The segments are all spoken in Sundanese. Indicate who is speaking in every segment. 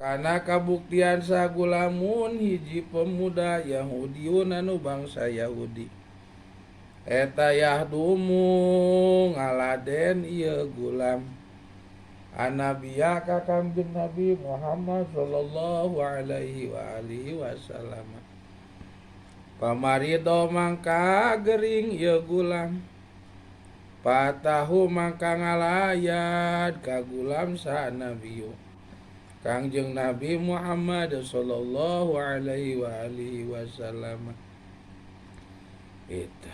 Speaker 1: Kana kabuktian sagulamun hiji pemuda Yahudiun anu bangsa Yahudi eta yahdumu ngaladen ieu gulam annabiya ka Kangjeng Nabi Muhammad sallallahu alaihi wa alihi wasallam. Pamarido mangka gering ieu gulam patahu mangka ngalayat ka gulam sa nabiyu Kangjeng Nabi Muhammad sallallahu alaihi wa alihi wasallam. Itu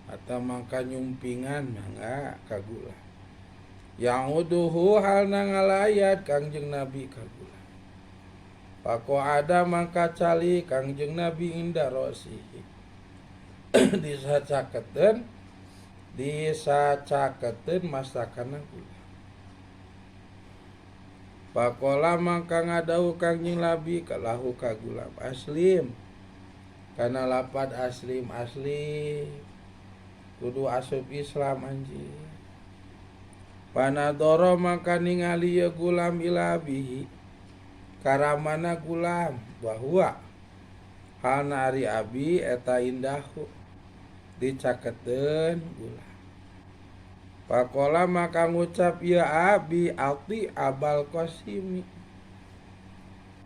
Speaker 1: atau mangka nyumpingan mangga ka gulam ya'uduhu halna ngalayat Kangjeng Nabi ka gulam. Faqa'ada mangka calik Kangjeng Nabi inda rosihi disacaketeun mastakana gulam. Faqala mangka ngadawuh Kangjeng Nabi lahu ka gulam aslim kana lapad aslim aslim kudu asup Islam anjing. Panadoro mangka ningali ieu gulam ila abihi karamana gulam bahwa halna ari abi eta indahu dicaketeun gulam. Faqala maka ngucap ieu abi ati Abal Qasimi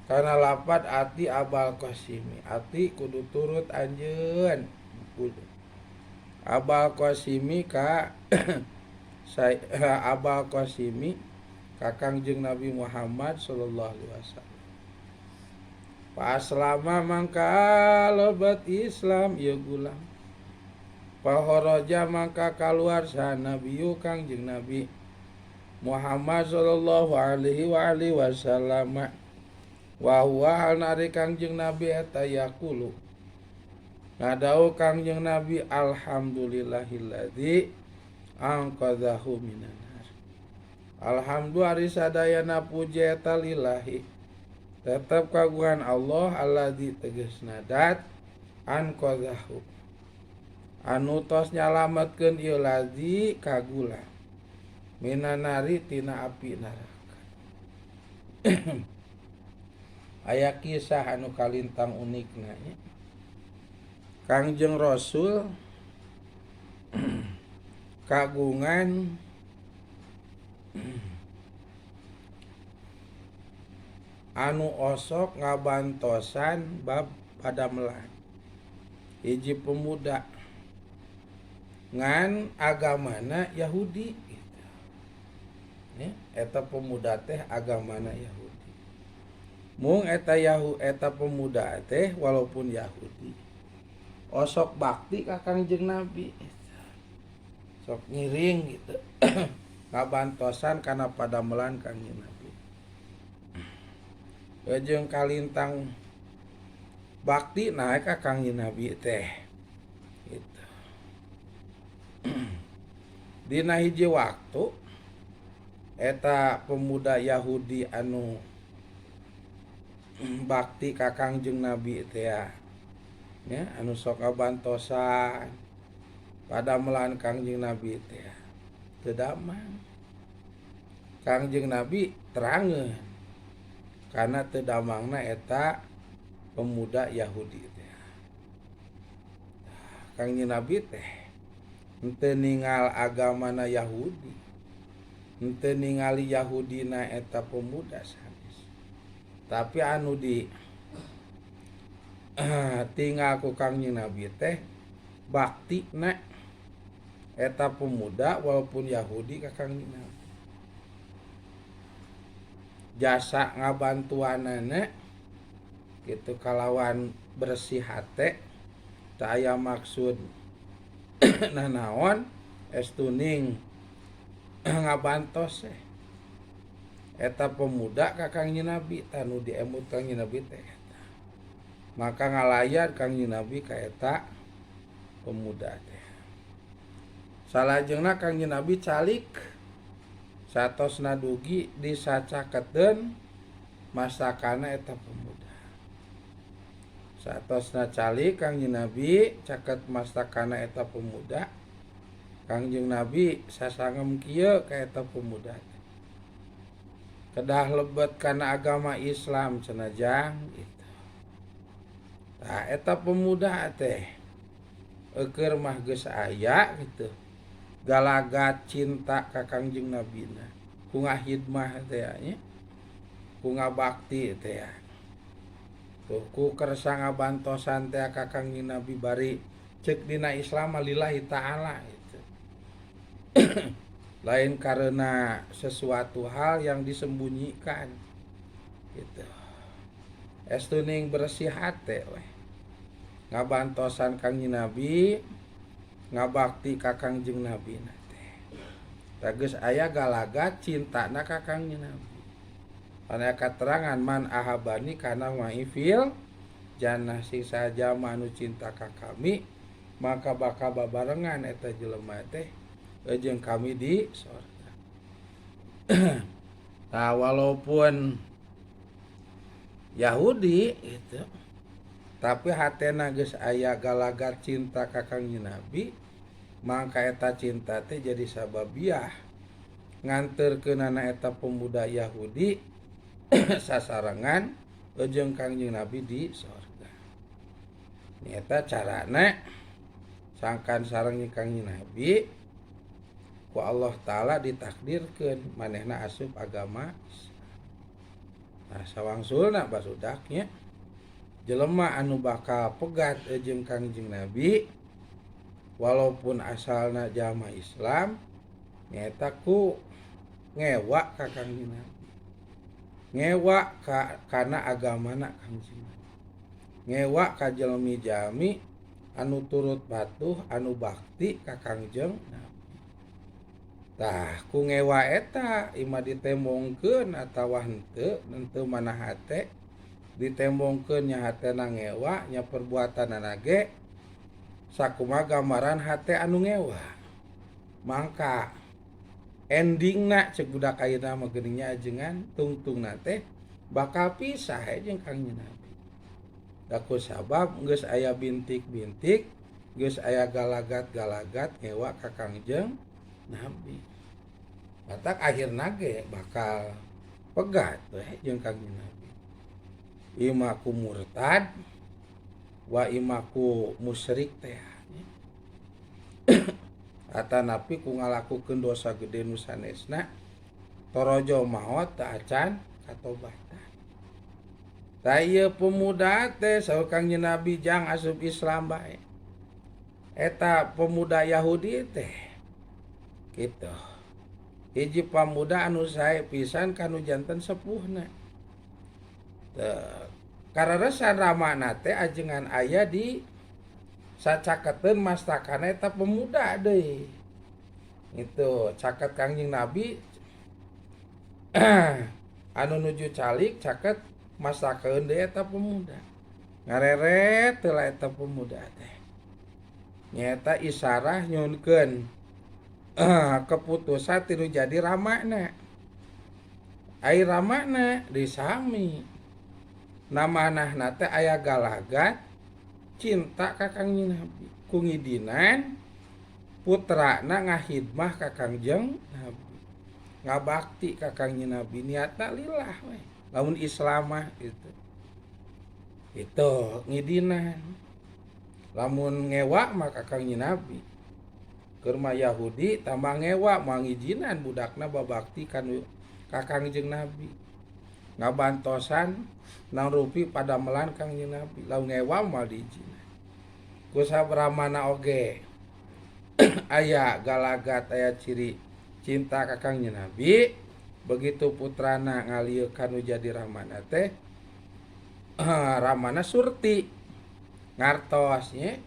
Speaker 1: kana lapad ati Abal Qasimi ati kudu turut anjeun kudu Abal Qasimi ka Abal Qasimi ka Kangjeng Nabi Muhammad sallallahu alaihi wasallam. Fa aslama mangka lebet Islam ieu gulam. Fahoroja mangka kaluar sa nabiyu Kangjeng Nabi Muhammad sallallahu alaihi wa alihi wasallam. Wa huwa halna ari Kangjeng Nabi eta yaqulu ngadawuh Kangjeng Nabi alhamdulillahilladzi anqadhahu minan nar. Alhamdulillah ari sadayana puji eta lillahi tetep kagungan Allah alladzi tegasna dat anqadhahu anu tos nyalametkeun ieu ladzi ka gulam minan nari tina api neraka. Aya kisah anu kalintang unikna nya. Kangjeng Rasul kagungan anu osok ngabantosan bab padamelan hiji pemuda ngan agamana Yahudi gitu. Ya, eta pemuda teh agamana Yahudi. Mung eta Yahu eta pemuda teh walaupun Yahudi osok bakti ka Kangjeng Nabi gitu. Sok ngiring gitu ngabantosan kana padamelan Kangjeng Nabi. Jeung kalintang bakti naik ka Kangjeng Nabi teh gitu. Dina hiji waktu eta pemuda Yahudi anu bakti ka Kangjeng Nabi teh ya, anu sok ngabantosan padamelan Kangjeng Nabi teh teu damang. Kangjeng Nabi terangeun karena teu damangna eta pemuda Yahudi teh. Kangjeng Nabi teh henteu ningal agamana Yahudi, henteu ningali Yahudina eta pemuda sanes. Tapi anu di tinggal ku Kangjeng Nabi teh baktina eta pemuda walaupun Yahudi ka Kangjeng Nabi. Jasa ngabantuanana gitu kalawan bersih hate teu aya maksud nanaon estuning ngabantos eh eta pemuda ka Kangjeng Nabi tanu diemut Kangjeng Nabi teh eta. Maka ngalayat Kangjeng Nabi ka eta pemuda teh. Salajengna Kangjeng Nabi calik satosna dugi disacaketeun masakana eta pemuda. Satosna calik Kangjeng Nabi caket mastakana eta pemuda. Kangjeng Nabi sasangem kieu ka eta pemuda teh. Kedah lebet kana agama Islam cenah jang gitu. Tah eta pemuda teh eukeur mah geus aya gitu. Galagat cinta ka Kangjeng Nabina ku ngahidmah teh nya, ku ngabakti teh. Tuh ku kersa ngabantosan teh ka Kangjeng Nabi bari cek dina Islam mah lillahi ta'ala gitu. Lain karena sesuatu hal yang disembunyikan gitu. Estuning bersih hate weh. Ngabantosan Kangjeng Nabi, ngabakti ka Kangjeng Nabi na teh. Tah geus aya galagat cintana ka Kangjeng Nabi. Aya katerangan man ahabani kana ma'i fil jannah, sing saja anu cinta ka kami maka bakal babarengan eta jelema teh jeung kami di sorga. Nah, walaupun Yahudi itu tapi hatena geus aya galagat cinta ka Kangjeng Nabi, mangka eta cinta teh jadi sababiah nganterkeunana eta pemuda Yahudi sasarengan jeung Kangjeng Nabi di sorga. Eta carana sangkan sareng Kangjeng Nabi ku Allah Ta'ala ditakdirkeun manehna asup agama Islam. Nah, sawangsulna basudaknya jelema anu bakal pegat jeung Kangjeng Nabi walaupun asalna jalma Islam nyaeta ku ngewa ka Kangjeng Nabi, ngewa ka kana agamana Kangjeng Nabi, ngewa ka jelmi-jalmi anu turut patuh anu bakti ka Kangjeng Nabi. Tah ku ngewa eta ima ditembongkeun atawa henteu, henteu mana hate ditembongkeun nya hatena ngewa nya perbuatanana ge sakumaha gambaran hate anu ngewa. Mangka endingna cek budak ayeuna mah geuning nya ajengan tungtungna teh bakal pisah jeung Kangjeng Nabi. Da ku sabab geus aya bintik-bintik, geus aya galagat-galagat ngewa ka Kangjeng Nabi. Matak akhirna ge bakal pegat we jeung Kangjeng Nabi. Ima ku murtad wa ima ku musyrik teh. Atanapi ku ngalakukeun dosa gede nu sanesna torojo maot teu acan katobatan. Tah ieu pemuda teh saur Kangjeng Nabi jang asup Islam bae. Eta pemuda Yahudi teh gitu. Hiji pamuda anu sae pisan kanu janten sepuhna. Teu kararesan ramana teh ajengan aya di sacaketeun mastakana eta pemuda deui. Itu caket Kangjeng Nabi anu nuju calik caket mastakeun deui eta pemuda. Ngareret teu lah eta pemuda teh. Nyaeta isarah nyunkeun keputusan tinu jadi ramana. Ai ramana disami. Namanahna teh aya galagat cinta ka Kangjeng Nabi. Ku ngidinan putrana ngahidmah ka Kangjeng Nabi. Ngabakti ka Kangjeng Nabi niatna lillah we. Lamun Islam mah gitu. Itu ngidinan. Lamun ngewa mah ka Kangjeng Nabi. Keur mah Yahudi tambah ngewa moal ngijinan budakna babakti kanu ka Kangjeng Nabi. Ngabantosan nang rupi padamelan Kangjeng Nabi. Lamun ngewa moal diijinan. Ku sabramana oge aya galagat aya ciri cinta ka Kangjeng Nabi, begitu putrana ngalieu kanu jadi ramana teh ramana surti ngartos nya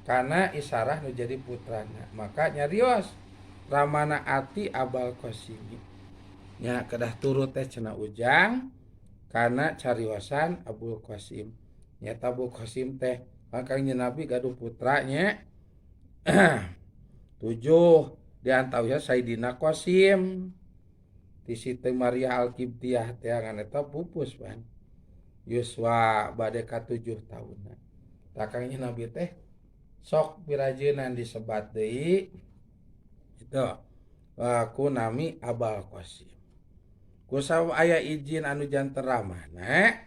Speaker 1: karena isarah nu jadi putrana, maka nyarios ramana ati Abal Qasimi nya kedah turut teh cenah ujang karena cariosan Abul Qasim. Nyata Abul Qasim teh Kangjeng Nabi gaduh putranya 7 di antawisna Sayyidina Qasim ti Siti Maria Al-Qibtiyah teh ngan eta pupus pan yuswa bade ka 7 taunna. Tah Kangjeng Nabi teh sok pirajeunan disebat deui itu ku nami Abal Qasim. Ku sabab aya izin anu janten ramana,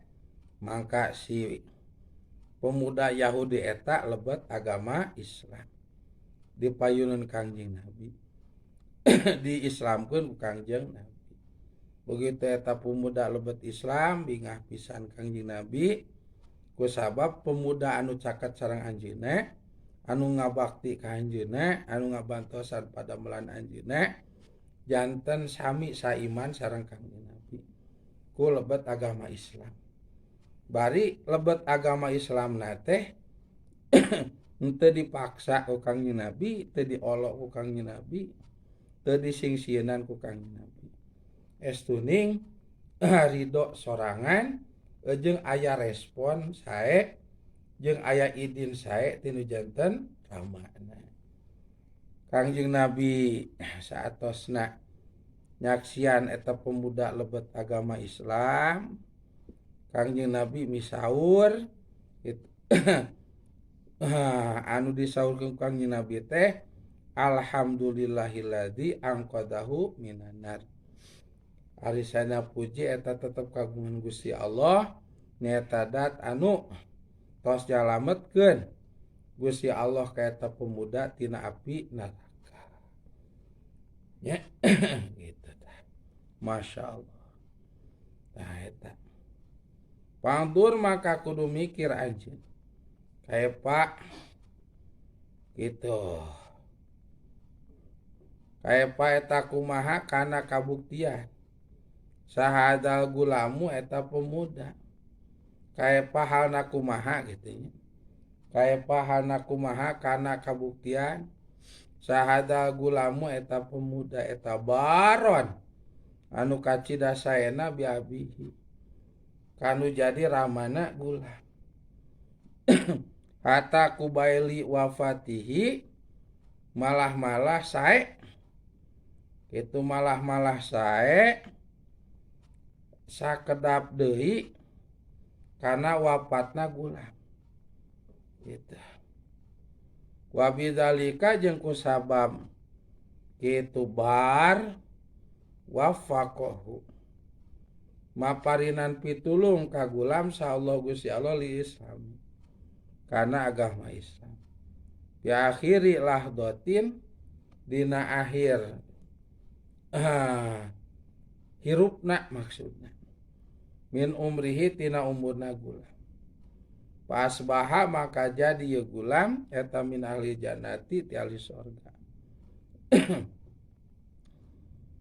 Speaker 1: mangka si pemuda Yahudi eta lebet agama Islam. Dipayunun Kangjeng Nabi. Diislamkeun ku Kangjeng Nabi. Begitu eta pemuda lebet Islam, bingah pisan Kangjeng Nabi. Ku sabab pemuda anu caket sareng anjeunna, anu ngabakti ka anjeunna, anu ngabantosan padamelan anjeunna, janten sami saiman sareng Kangjeng Nabi ku lebet agama Islam. Bari lebet agama Islam na teh henteu dipaksa ku Kangjeng Nabi, teu diolok ku Kangjeng Nabi, teu disingsieunan ku Kangjeng Nabi. Estuning ridho sorangan jeung aya respon sae jeung aya idin sae tinu janten ramana. Kangjeng Nabi saatosna nyaksian eta pemuda lebet agama Islam, Kangjeng Nabi misaur anu disaurkeun Kangjeng Nabi teh alhamdulillahilladzi anqadahu minan nar. Ari sana puji eta tetep kagungan Gusti Allah nyaeta dat anu tos nyalametkeun Gusti Allah ka eta pemuda tina api neraka. Nya gitu tah. Masya Allah. Tah eta. Pangdur maka kudu mikir anjeun. Kayak Pak gitu. Kayak Pak eta kumaha kana kabuktian. Saha hadzal gulamu eta pemuda. Kayak halna kumaha gitu nya. Kayak halna kumaha kana kabuktian. Saha hadzal gulamu eta pemuda eta baron anu kacida saena biabihi. Kanu jadi ramana gulam. Hatta kubaili wafatihi malah-malah sae. Itu malah-malah sae sakedap deui karena wafatna gulam. Gitu. Wa bidzalika jeung kusabab kitu bar wafaqahu maparinan pitulung ka gulam sa Allah Gusti Allah li Islam karena agama Islam. Di akhiri lahdotin dina akhir hirupna maksudna min umrihi tina umurna gulam. Pasbaha maka jadi ye gulam eta min ahli jannati ti ahli sorga.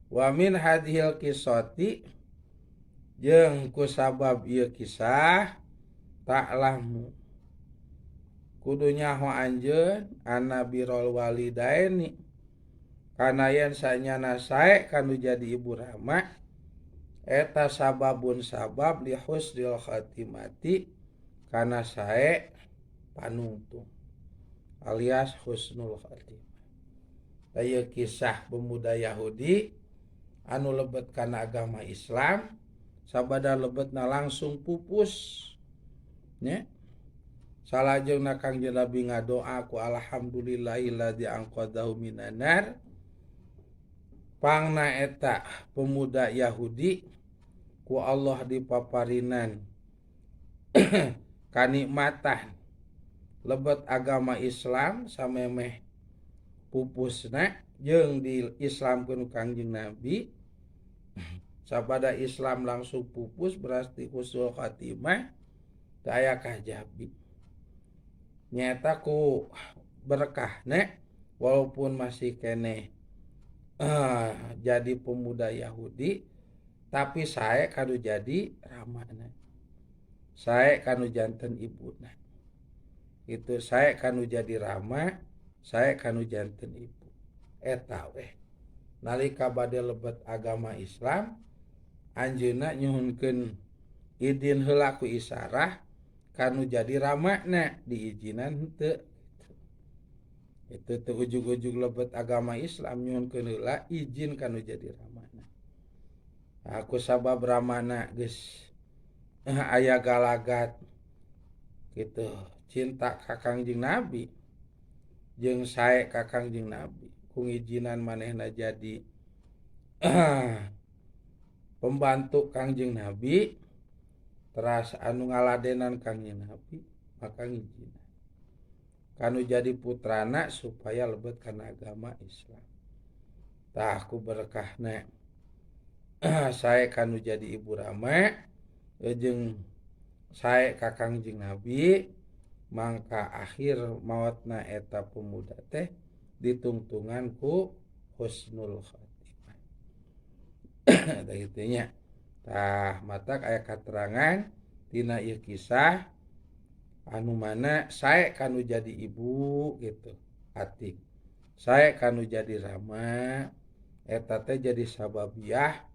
Speaker 1: Wa min hadhil qissati jeung kusabab ieu kisah ta'lamu kudu nyaho anjeun anna birrul walidaini kana yen sanyana sae kanu jadi ibu rama eta sababun sabab li husnil khatimati kana sae panungtung alias husnul khatimah. Ieu kisah pemuda Yahudi anu lebet kana agama Islam sabada lebetna langsung pupus nya. Salajengna Kangjeng Nabi ngadoa ku alhamdulillahilladzi anqadhahu minan nar. Pangna eta pemuda Yahudi ku Allah dipaparinan kanikmatan lebet agama Islam samemeh pupusna jeung di Islamkeun Kangjeng Nabi. Sabada Islam langsung pupus berarti husnul khatimah teu aya kajabi. Nyata ku berkahna walaupun masih keneh jadi pemuda Yahudi tapi sae kanu jadi ramana, sae kanu janten ibuna. Itu sae kanu jadi rama, sae kanu janten ibu. Eta weh nalika bade lebet agama Islam anjeunna nyuhunkeun idin heula ku isarah kanu jadi ramana diizinan henteu. Itu teu ujug-ujug lebet agama Islam nyuhunkeun heula izin kanu jadi ramana. Aku sabab ramana geus aya galagat gitu cinta ka Kangjeng Nabi jeung sae ka Kangjeng Nabi ku ngijinan manehna jadi Pembantu Kangjeng Nabi teras anu ngaladenan Kangjeng Nabi maka ngijinan kanu jadi putrana supaya lebet kana agama Islam. Tah ku berkahna sae kanu jadi ibu rama jeung sae ka Kangjeng Nabi mangka akhir maotna eta pemuda teh ditungtungan ku husnul khatimah. Tah kitu nya. Tah matak aya katerangan tina ieu kisah anu mana sae kanu jadi ibu gitu Atik sae kanu jadi rama eta teh jadi sababiah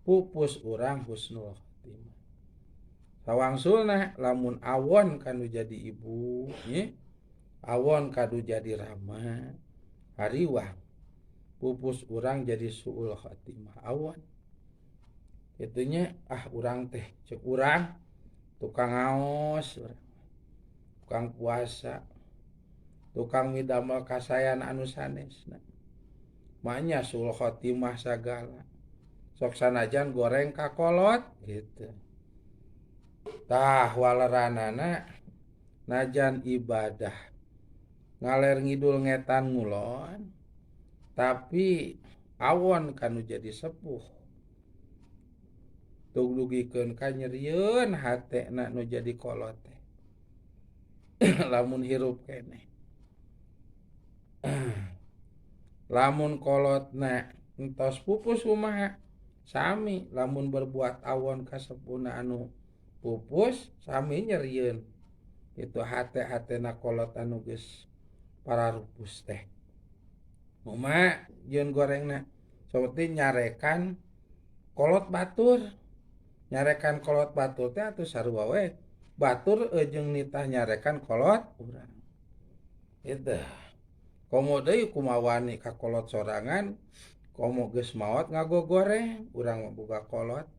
Speaker 1: pupus urang husnul khatimah. Sawangsulna lamun awon kanu jadi ibu nya awon kanu jadi rama hariwang pupus urang jadi suul khatimah awon. Itunya ah urang teh cek urang tukang ngaos, tukang puasa, tukang midamel kasayan anu sanesna. Maknya suul khatimah sagala. Sok sanajan goreng ka kolot gitu. Tah waleranana najan ibadah ngaler ngidul ngetan ngulon tapi awon kanu jadi sepuh. Tugdugikeun ka nyerieun hatena nu jadi kolot teh. Lamun hirup keneh. Lamun kolotna entos pupus kumaha? Sami lamun berbuat awon ka sepuhna anu pupus sami nyerieun. Itu hate-hatena kolot anu geus pararupus teh. Kumaha jeung gorengna? Saperti nyarekan kolot batur. Nyarekan kolot batur teh atuh sarua we. Batur jeung nitah nyarekan kolot urang. Gitu. Komo deui kumaha wani ka kolot sorangan, komo geus maot ngagogoreng, urang mah boga kolot.